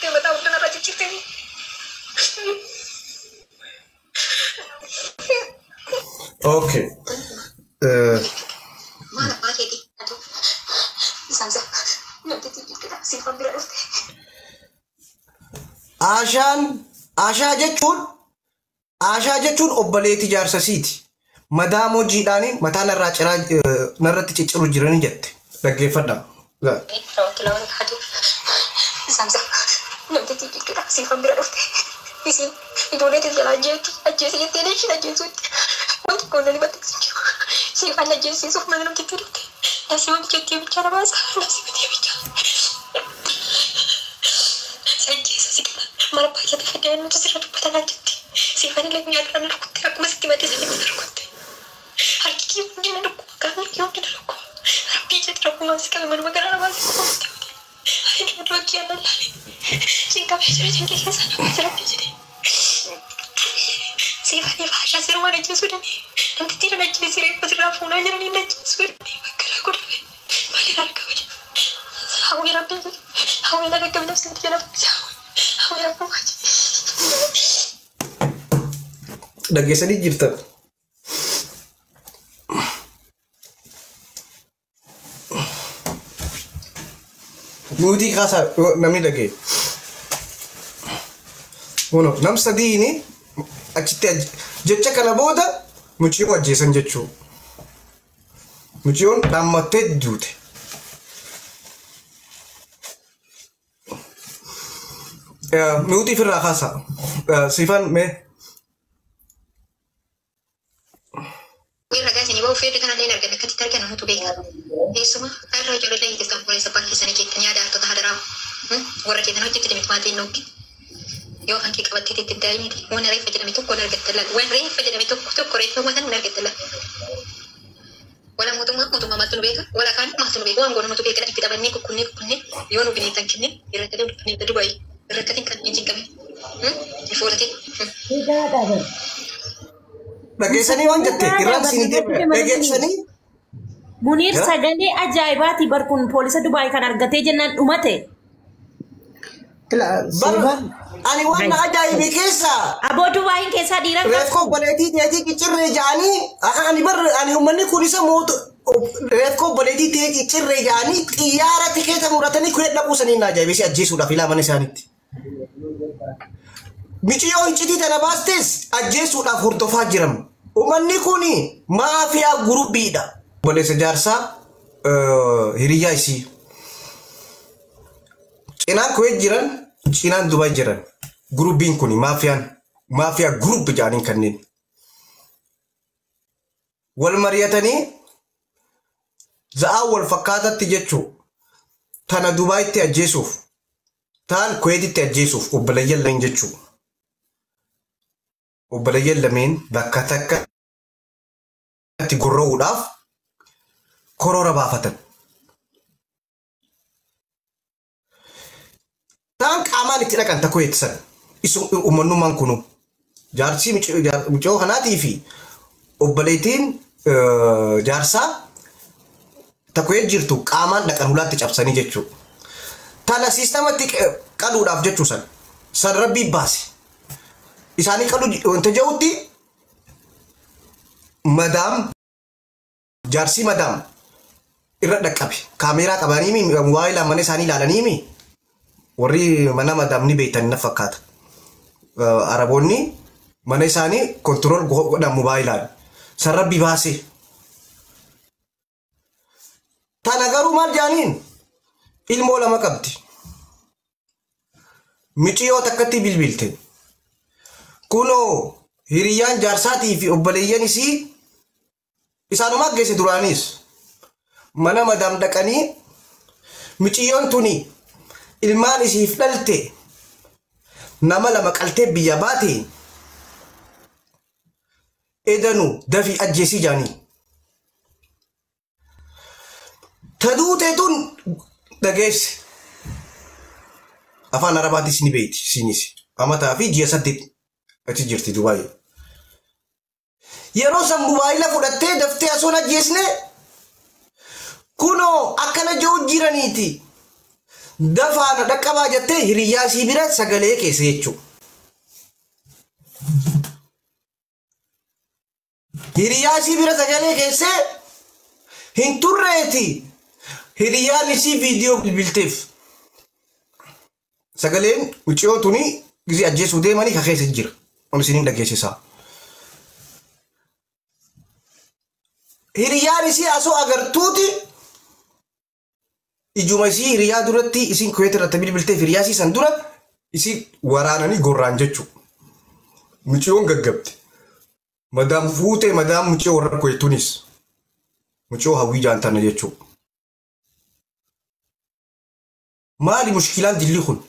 Rukuttee mataa hunda narraa ciccirtee. Okay. Maal abbaa keetii? Isaan namtichi jechuudha. Siifan bira dhufte. Ashaan Ashaa jechuun Ashaa jechuun obboleetti jaarsa siiti. Madaam hojiidhaanii mataa narraa ciraa narratti cicciru jiranii jette. Dhaggeeffadhaa. Raawwattuu barakaatu. Isaan namtichi jechuudha. Siifan bira dhufte. Isiin ijoollee jalaa ajjeetti ajjeesi jettee ishiin ajjeesuutti. Wanti kun nani maxxansi jiru. Siifan ajjeesiisuuf mana namtitti dhufte. Nasi wanti jettee bichaa na baasa. Nasi wanti bichaa. Sajjeessa si qaba. Mara baay'ate fidee nuti sirra dubbatanaa jetti. Siifan illee guyyaa dura na rukutte akkuma sitti maddee sanii na rukutte. Harki kee hundi na dhukkuba. Qaamni kee hundi na dhukkuba. Rabbii jetti rabbumaan si qabe manuma gara na baase qofa sitti hojii. Ani nama dura kiyya nan laale. Cinqamee jira cinqee keessaa na baase rabbii jedhee. Siifanii faashaa sirumaan ajjeesuu danda'e. Namtichi na ajjeesee reeffa sirraa fuunaa jiranii na ajjeesuu danda'e. Bakka irraa godhame. Maaliin arga wajjin. Hawwii rabbii jedhe. Hawwii na gaggabee nafsi jala baase. Hawwii rabbumaa jedhe. Dhaggeessanii jirtan. Nuutii kaasaa namni dhagee. Kuno nam sadiini achitti jecha kana booda mucayyoo ajjeesan jechuu. Mucayyoon dhaammattee duute. Nuutii ofirraa kaasaa. Siifan mee. Ragaa isinii ba'uu feerri kanallee hin arganne akkatti argannu nutu beeka. Eessuma har'a ijoollee hiikistan fuula abbaa keessanii keettan yaada hartota hadaraa warra keessan hojjetti miti maatiin nokki. Yoo afaan kee qabattee itti daa'imti waan reeffa jedhame tokko hin argatte laal. Waan reeffa jedhame tokko tokko reeffa waan hin argatte laal. Wala mootummaa mootummaa maaltu nu beeka wala kaan maaltu nu beeka waan goonu nutu beeka itti taphannee kukkunnee kukkunnee yoo nu bineensan kennee irratti bineensa Dubaay irratti kan hin cinqamin. Fuulatee. Dhugaadha bar. Dhageessanii waan jette irraan isin deebi'a. Dhageessanii. Muniir sagalee ajaa'ibaati bar kun poolisa Dubaay kan argatee jennaan dhumate. Bar ani waan na ajaa'ibe keessaa Aboo Dubaayin keessaa dhiira reeffa obboleettii teetii ciccirree ja'anii ani bar ani uummanni kun isa mootu reeffa obboleettii teetii ciccirree ja'anii xiyyaara tikeeta muratanii kulee dhaquu sanii na ajaa'ibe si ajjeesuudhaaf ilaa mana isaaniitti. Miciyyoo iccitii tana baastes ajjeesuudhaaf hordofaa jiran. Uummanni kun maafiyaa gurubbiidha. Obboleessa jaarsaa hiriyyaa isii. Cinaan Kuwait jiran, cinaan Dubaay jiran. Gurubbiin kun maafiyaan maafiyaa gurubbi jedhaniin kanneen. Wal mari'atanii za'aa wal fakkaatatti jechuu tana Dubaayitti ajjeesuuf taan Kuweetitti ajjeesuuf obboleeyyan lameen jechuu. Obboleeyyan lameen bakka takkatti gorra'uudhaaf koroora baafatan. Taan qaamaan itti dhaqan takko eegsan. Isu uummanummaan kunu jaarsi mucoo kanaatii fi obboleettiin jaarsaa takko jirtu qaamaan dhaqan hulaatti cabsanii jechuudha. Tana siistamatti qaluudhaaf jechuu san san rabbii baase. Isaanii qaluu wanta jedhutti madaam jaarsii madaam irra dhaqqabe. Kaameeraa qabanii waa'ee mana isaanii ilaalanii warri mana madaam ni beektan na fakkaata. Araboonni mana isaanii kontirool godhan mobaayilaan. San rabbi baase. Tana garuu maal jaaniin ilmoo lama qabdi. Miciyoo takkatti bilbilte. Kunoo hiriyyaan jaarsaatii fi obboleeyyan isii isaanumaa geesse duraanis mana madaam dhaqanii miciyyoon tuni ilmaan isiif dhalte nama lama qaltee biyya baate edanu dafii ajjeesii jaanii. Ta duute tun dhageesse. Afaan Arabaatis ni beekti isinis. Amataa fi ji'a 8 achi jirti Dubaay. Yeroo san mobaayila fudhattee daftee asoon ajjeesne kunoo akkana jiru jiraniiti. Dafaana dhaqqabaa jettee hiriyyaa isii bira sagalee keessa jechuudha. Hiriyaa isii bira sagalee keessee hin turreeti. Hiriyyaan isii viidiyoo bilbilteef. Sagaleen mucayyoo tuni gisee ajjeesuu deemanii ka keessa jira. Kun isiniin dhageessisaa. Hiriyyaan isii asoo agartuuti ijuma isii hiriyaa duratti isiin Kuweet irratti bilbilteef hiriyaa isii san dura isii waraananii gorraan jechuudha. Mucayyoon gaggabde. Madaam fuutee madaam mucayyoo warra Kuweetunis mucayyoo hawwii jaantana jechuudha. Maali mushkilaan dilli kun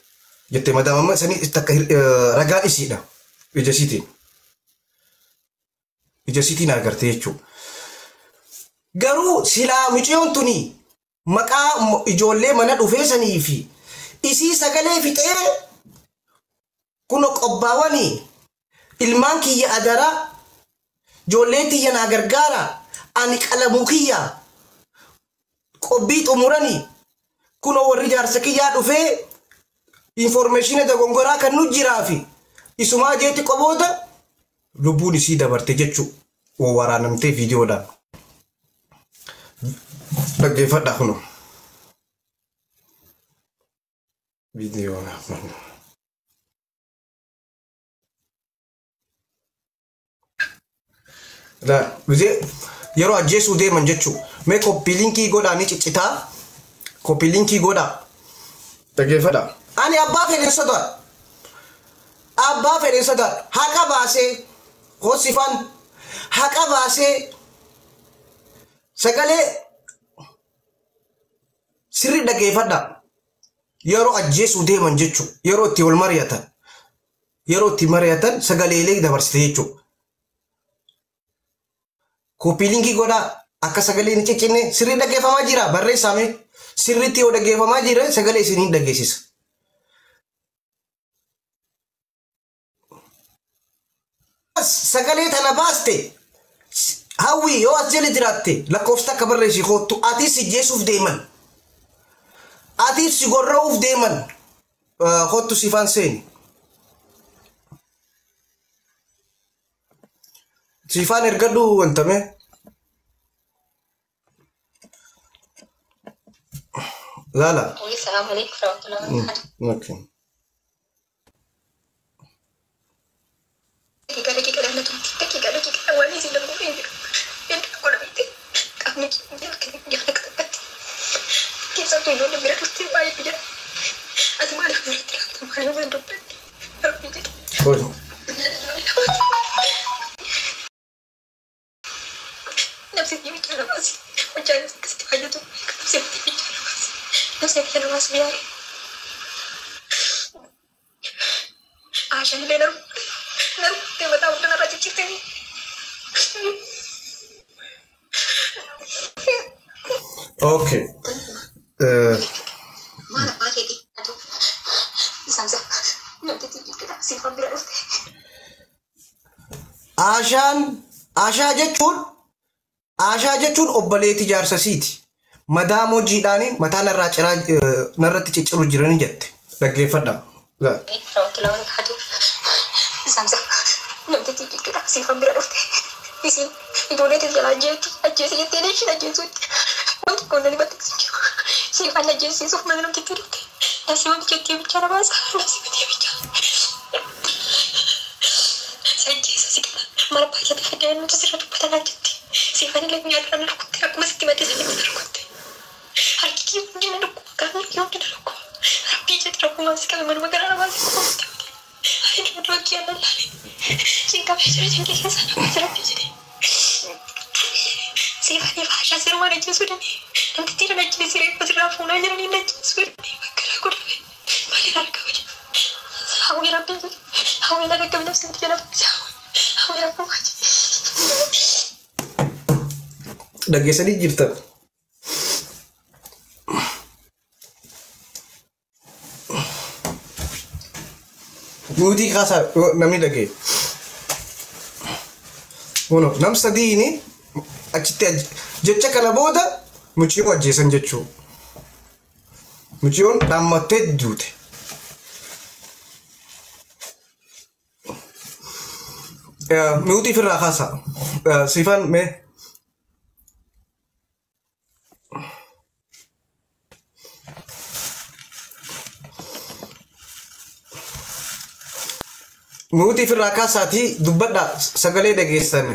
jette madaam amma sanii takka ragaan isiidha ija isiitiin. Ija isiitiin agartee jechuudha. Garuu silaa mucayyoon tuni maqaa ijoollee mana dhufee sanii fi isii sagalee fixee kun qobbaawanii ilmaan kiyya adaraa ijoollee tiyya naa gargaara ani qalamuu kiyya qobbii xumuranii kunoo warri jaarsa kiyyaa dhufee infoormeeshina dogongoraa kan nu jiraa fi isumaa jeetti qoboota lubbuun isii dabarte jechuu waraanamtee viidiyoodhaan. Dhaggeeffadhaa kunoo. Viidiyoo yeroo ajjeesuu deeman jechuu mee koppii linkii godhaa ni ciccitaa koppii linkii godhaa dhaggeeffadhaa. Ani abbaa fedhen sodaadha. Abbaa fedhen sodaadha. Haqa baasee hoosifan haqa baasee sagalee sirri dhaggeeffadhaa. Yeroo ajjeesuu deeman jechuu yeroo itti wal mari'atan yeroo itti mari'atan sagaleelee dabarsite jechuu. Koppii linkii godhaa akka sagalee hin ciccinne sirrii dhaggeeffamaa jira barreessame sirriitti yoo dhaggeeffamaa jira sagalee isiniin dhaggeessisa. Sagalee tana baaste hawwii yoo as jala jiraatte lakkoofsa akka barreessi kottu atis si jeesuuf deeman atis si gorra'uuf deeman kottu sifaan seeni. Sifaan ergadhu wantame. Lala. Assalamu alaikum warahmatullahi wabarakatuh. Okay. Daqiiqaa daqiiqaa tumti daqiiqaa daqiiqaa waan isin darbu hin jiru. Inni akkuma beekte qaamni keenya qaxaqqatti. Keessattuu ijoollee bira turte baay'ee jira. Ati maaliif biratti laata maaliif waan dubbatte? Rabbi jedhe. Nafsi biyya namaasi. Hojjaan akkasitti fayyadu. Nafsi biyya namaasi. Nafsi biyya namaasi biyya. Ashaan illee naru. Naru mataa guddina irraa ciccirtee. Okay. Maal abbaa keetii? Isaan isa namtichi jechuudha. Siifan bira dhufte. Ashaan Ashaa jechuun Ashaa jechuun obboleettii jaarsa siiti. Madaam hojiidhaan mataa narraa ciraa narratti cicciru jiranii jette. Dhaggeeffadhaa. Warahmatullahi wabarakatuh. Isaan isa namtichi jechuudha. Siifan bira dhufte. Isin ijoollee jalaa ajjeesi jettee ishiin ajjeesuutti. Wanti kun nani maxxansi jiru. Siifan ajjeesisuuf mana namtichi dhufte. Nafsi wanti jettee bichaa na baasa. Nafsi wanti bichaa. Sajjeessa si kenna. Mara baay'ee fidee nuti sirra dubbatanaa jetti. Siifan illee guyyaa dura na rukutte. Akkuma sitti maddee sanii na rukutte. Harki kee hundi na dhukkuba. Qaamni kee hundi na dhukkuba. Rabbii jetti rabbumaan si qabe manuma gara na baase qofa miti. Ani dura kee annan laale. Cinqamee jira cinqee keessa na baase rabbii jedhe. Siifanii faashaa sirumaan ajjeesuu danda'e. Namtichi na ajjeesee reeffa sirraa fuunaa jiranii na ajjeesuu danda'e. Bakka irraa godhame. Maaliin harka godhe? Hawwii rabbii jedhe. Hawwii na dhaqqabe nafsi miti jala baase. Hawwii rabbumaa jedhe. Dhaggeessanii jirtan. Nuti kaasaa namni dhagee. Kuno nam sadiini achitti jecha kana booda mucayyoo ajjeesan jechuu. Mucayyoon dhaammattee duute. Mute ofirraa kaasa. Siifan mee. Mute ofirraa kaasaatii dubbadhaa sagalee dhageessan.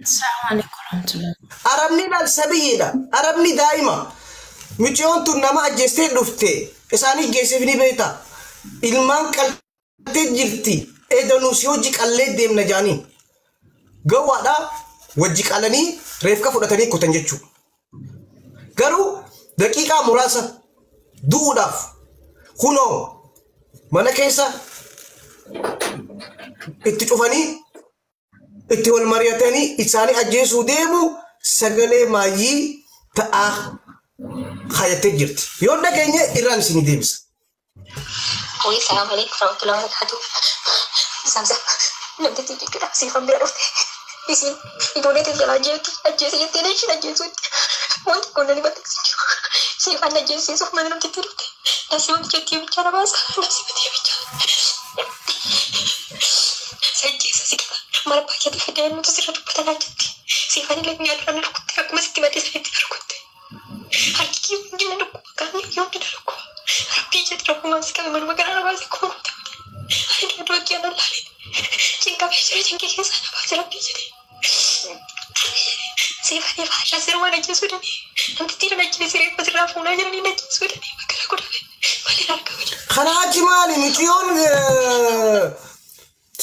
Assalamu alaikum warahmatullahi. Arabni laal sabiyyiidha. Arabni daa'ima. Mucayyoon tun nama ajjeestee dhufte. Isaanii geesseef ni beekta. Ilmaan qaltee jirti. Edanuu si hojii qallee deemna jaanii. Gawwaadha wajji qalanii reefka fudhatanii kutan jechuudha. Garuu daqiiqaa muraasa du'uudhaaf kunoo mana keessa itti cufanii itti wal mari'atanii isaanii ajjeesuu deemu sagalee maayyii ta'aa kaayattee jirti. Yoo dhageenye irraan isinii deebisa. Wai, assalamualaikum warahmatullahi wabarakatuh. Samsa, namtichi jechuudha siifan bira dhufte. Isin ijoollee tiyya jalaa jeetti ajjeese jettee ishiin ajjeesuutti. Wanti kun nani maxxansi jiru. Siifan ajjeesiisuuf mana namtitti dhufte. Nasiba jettee bichaa na baasa. Nasiba jettee bichaa. Sajjeessa si qaba. Mara baay'ee fidee nuti sirra dubbatanaa jetti. Siifan illee guyyaa dura na rukutte akkuma sitti maddee sanitti na rukutte. Harki kee hundi na dhukkuba qaamni kee hundi na dhukkuba. Rabbii jedhi rabbumaan si qabe manuma kana na baase akkuma guutaa malee. Ani dura du'a kiyya nan laale. Cinqamee jira cinqii keessaa na baase rabbii jedhi. Siifanii faashaa sirumaan ajjeesuu danii. Namtittiin na ajjeesee reeffa sirraa fuunaa jiranii na ajjeesuu danii magaalaa godhame. Maaliin harka godhe. Kana achi maali mucayyoon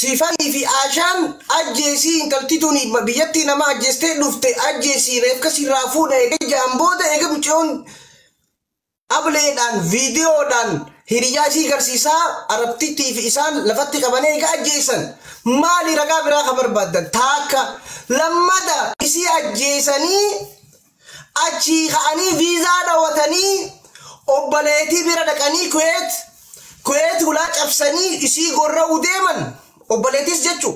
Siifanii fi Aashaan ajjeesii intalti tuni biyyatti nama ajjeestee dhufte ajjeesii reefka sirraa fuudha eega ja'an booda eega mucayyoon ableedhaan viidiyoodhaan hiriyaa isii garsiisaa arabtittii fi isaan lafatti qabanii eega ajjeesan maali ragaa biraa ka barbaaddan taakka lammada isii ajjeesanii achii ka'anii viizaa dhawatanii obboleetii bira dhaqanii Kuweet hulaa cabsanii isii gorra'uu deeman obboleetis jechu.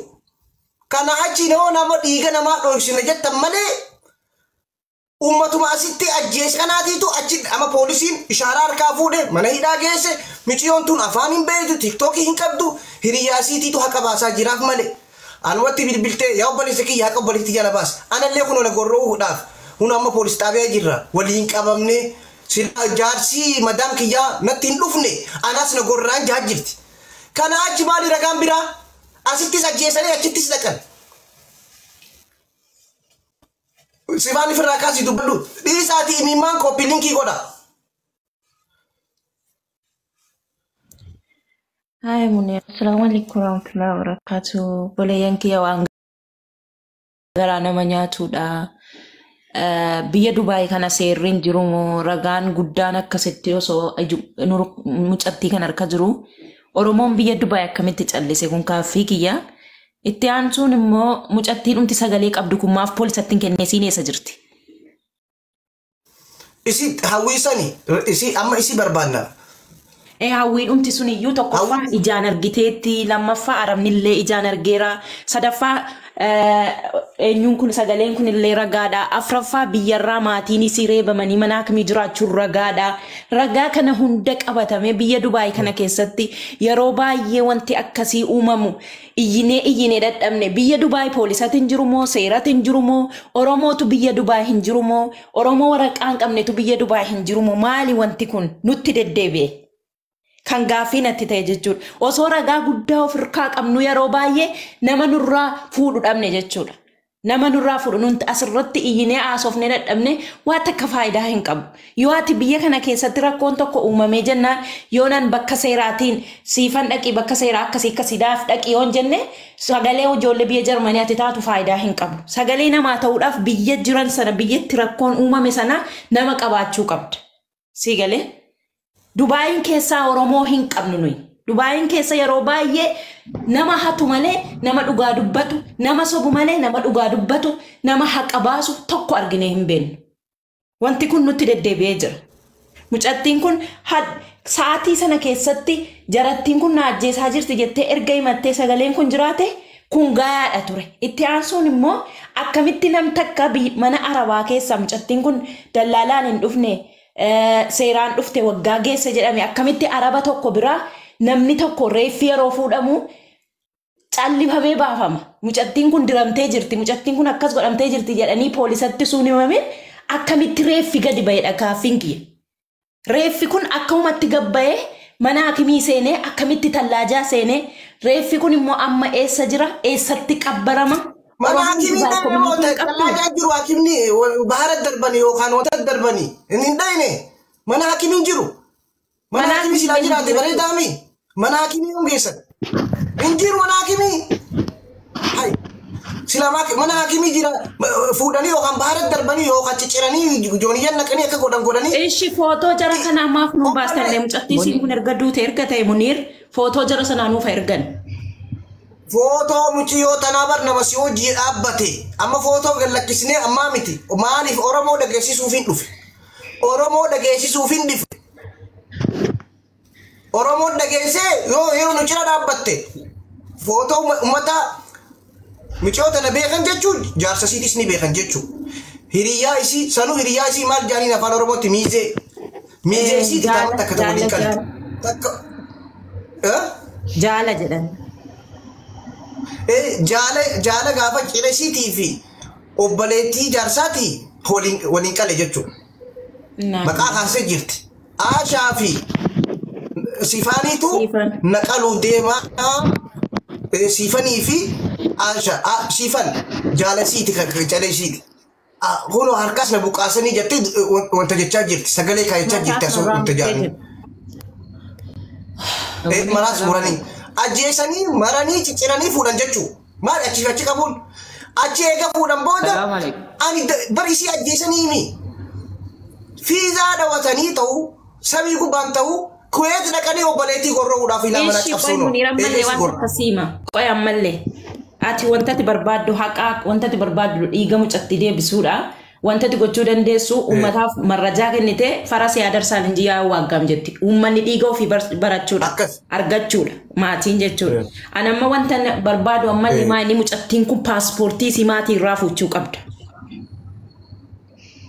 Kana achi noo nama dhiiga namaa dhoksina jettan malee ummatuma asitti ajjeese kanaatiitu achi amma poolisiin ishaaraa harkaa fuudhe mana hidhaa geesse miciyyoon tun afaan hin beektu tiiktookii hin qabdu hiriyyaa isiitiitu haqa baasaa jiraaf malee. Anumatti bilbiltee yaa obboleessa kiyya haqa obboleettii jala baas anallee kunoo na gorra'uudhaaf kun amma poolis xaabiyaa jirra waliin qabamnee sila jaarsii madaam kiyyaa natti hin dhufne anaas na gorraan jaa jirti. Kana achi maali ragaan biraa asittis ajjeesanii achittis dhaqan. Sifaan ifirraa kaasii dubbadhu dhiisaatii imimmaan koppii linkii godha. Hai Munir, Assalamualaikum warahmatullahi wabarakatuh. Boleeyyan kiyya waan garaa nama nyaatudha. Biyya Dubaay kana seerri hin jiru moo ragaan guddaan akkasitti osoo mucattii kan harka jiru. Oromoon biyya Dubaay akkamitti callise kun kaaffii kiyya. Itti aansuun immoo mucattiin dhumti sagalee qabdu kun maaf poolisatti hin kennee siin eessa jirti? Isi hawwiisani isi amma isi barbaanna. Hawwiin dhumti sun iyyuu tokkoffaa ijaan argiteetti, lammaffaa arabnillee ijaan argeera, sadaffaa eenyuun kun sagaleen kun illee ragaadha, afraffaa biyyarraa maatiin isii reebamanii mana akkamii jiraachuun ragaadha. Ragaa kana hunda qabatame biyya Dubaay kana keessatti yeroo baay'ee wanti akkasii uumamu iyyinee iyyinee dadhabne. Biyya Dubaay poolisatti hin jiru moo seeratti hin jiru moo Oromootu biyya Dubaay hin jiru moo Oromoo waraqaa hin qabnetu biyya Dubaay hin jiru moo maali wanti kun nutti deddeebi'e? Kan gaaffii natti ta'e jechuudha. Osoo ragaa guddaa of harkaa qabnu yeroo baay'ee nama nurraa fuudhu dhabne jechuudha. Nama nurraa fuudhu nuti asirratti iyyinee haasofnee dadhabne waan takka faayidaa hin qabu. Yoo ati biyya kana keessatti rakkoon tokko uumamee jennaan yoo nan bakka seeraatiin siifan dhaqii bakka seeraa akkasii akkasiidhaaf dhaqii yoon jenne sagalee ijoollee biyya Jarmanii ati taatu faayidaa hin qabu. Sagalee namaa ta'uudhaaf biyya jiran sana biyyatti rakkoon uumame sana nama qabaachuu qabda. Sii galee? Dubaayin keessaa Oromoo hin qabnu nuyi. Dubaayin keessa yeroo baay'ee nama hatu malee nama dhugaa dubbatu, nama sobu malee nama dhugaa dubbatu, nama haqa baasu tokko arginee hin beeknu. Wanti kun nutti deddeebi'ee jira. Mucattiin kun sa'aatii sana keessatti jarattiin kun na ajjeesaa jirti jettee erga himattee sagaleen kun jiraate Kun gayaadha ture. Itti aansuun immoo akkamitti nam takka mana arabaa keessa mucattiin kun dallaalaan hin dhufne seeraan dhufte waggaa geesse jedhame akkamitti araba tokko biraa namni tokko reeffi yeroo fuudhamu callifamee baafama. Mucattiin kun diramtee jirti, mucattiin kun akkas godhamtee jirti jedhanii poolisatti suun himame akkamitti reeffi gadi ba'edha gaaffiin kiyya. Reeffi kun akkamumatti gabba'ee mana hakimii seenee akkamitti tallaajaa seenee reeffi kun immoo amma eessa jira eessatti qabbarama. Mana hakimii tallaajaa jiru hakimni bahara darbanii yookaan wanta darbanii inni hin dhayne mana hakimiin jiru. Mana hakimii silaa jiraate bareedaami. Mana hakimii hin geessan. Hin jiru mana hakimii. Silaa mana hakimii jira fuudhanii yookaan bahara darbanii yookaan cicciranii jooniyyan naqanii akka godhan godhanii. Ishi footoo jara kanaa maaf nu baastanne mucattii siin kun erga duute erga ta'e Muniir footoo jara sanaa nuuf ergan. Footoo muciyyoo tanaa bar nama si hojii dhaabbate amma footoo gad lakkisnee ammaa miti maaliif Oromoo dhageessisuuf hin dhufe Oromoo dhageessisuuf hin dhufe Oromoon dhageessee yoo yeroo nu cina dhaabbatte footoo uummata muciyyoo tana beekan jechuun jaarsa isiitis ni beekan jechuun hiriyyaa isii sanuu hiriyyaa isii maal jaaniin afaan Oromootti miizee miizee isiiti taa'an takka ta'u waliin qalti takka jaala jedhan. Jaala gaafa cina isiitii fi obboleettii jaarsaatii waliin qale jechuudha. Maqaa kaasee jirti. Aashaa fi Sifaaniitu naqaluu deemaa Sifanii fi Aashaa Sifan jaalasiiti kan cala isiiti. Kunoo harkaas na buqqaasanii jettee wanta jechaa jirti. Sagalee kaayachaa jirti asoo wanta jaanii. Maraas muranii. Ajjeesanii maranii cicciranii fuudhan jechuudha. Maali achi achi qabuun? Achi eega fuudhan booda ani bari isii ajjeesanii himi. Fiizaa dhawatanii ta'u samii gubbaan ta'u Kuweet dhaqanii obboleettii gorra'uudhaaf ilaa mana cabsuun. Ammallee waan akkasiima. Qoy ammallee ati wanta ati barbaaddu haqaa wanta ati barbaaddu dhiiga mucatti deebisuudha. Wanta ati gochuu dandeessu uummataaf marrajaa kennite farasii adarsaan injiyaa waaggaam jetti. Uummanni dhiiga ofii barachuudha. Argachuudha. Maatiin jechuudha. Ani amma wanta barbaadu ammallee maayini mucattiin kun paaspoortii si maatii irraa fuuchuu qabda.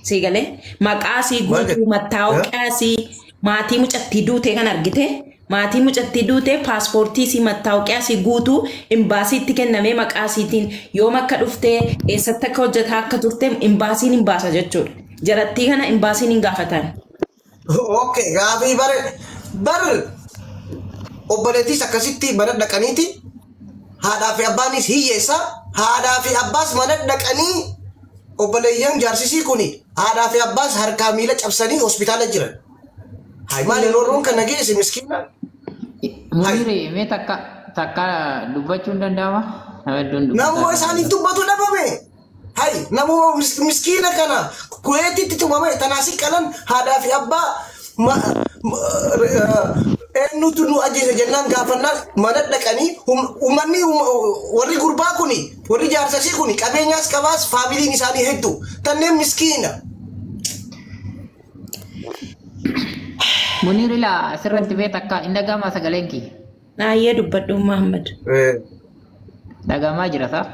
Si galee maqaa sii guutuu mattaawqaa sii maatii mucattii duutee kan argite maatii mucattii duutee paaspoortii sii mattaawqaa sii guutuu imbaasiitti kennamee maqaa siitiin yoom akka dhuftee eessatti akka hojjetaa akka turte imbaasiin hin baasa jechuudha. Jarattii kana imbaasiin hin gaafatan. Okay gaafii bare bar obboleettiis akkasitti mana dhaqaniiti haadhaa fi abbaanis hiyyeessa haadhaa fi abbaas mana dhaqanii obboleeyyan jaarsisii kuni haadhaa fi abbaas harkaa miila cabsanii hospitaala jiran. Hai maali roorroon kana geesse miskiina. Muniri mee takka takka dubbachuun danda'ama? Namuma isaanii dubbatu dhabame. Hai namuma miskiina kana Kuweetitti tumame tanaasi qalan haadhaa fi abbaa eenyutu nu ajjeese jennaan gaafannaan mana dhaqanii uummanni warri gurbaa kuni warri jaarsasii kuni qabeenyaas qabaas faamiliin isaanii hedduu tanneen miskiina. Munir ilaa asirratti mee takka hin dhaga'amaa sagaleen kiyya? Naayyee dubbadhu Muhammad. Dhaga'amaa jira saa?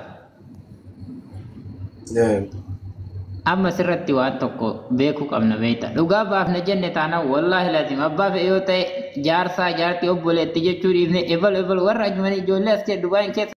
Amma asirratti waan tokko beekuu qabna beekta. Dhugaa baafna jenne taanaan wallaahi laazim abbaa fe'e yoo ta'e jaarsaa jaartii obboleetti jechuu dhiifne ebal ebal warra ajmanii ijoollee as jedhu Dubaayin keessa.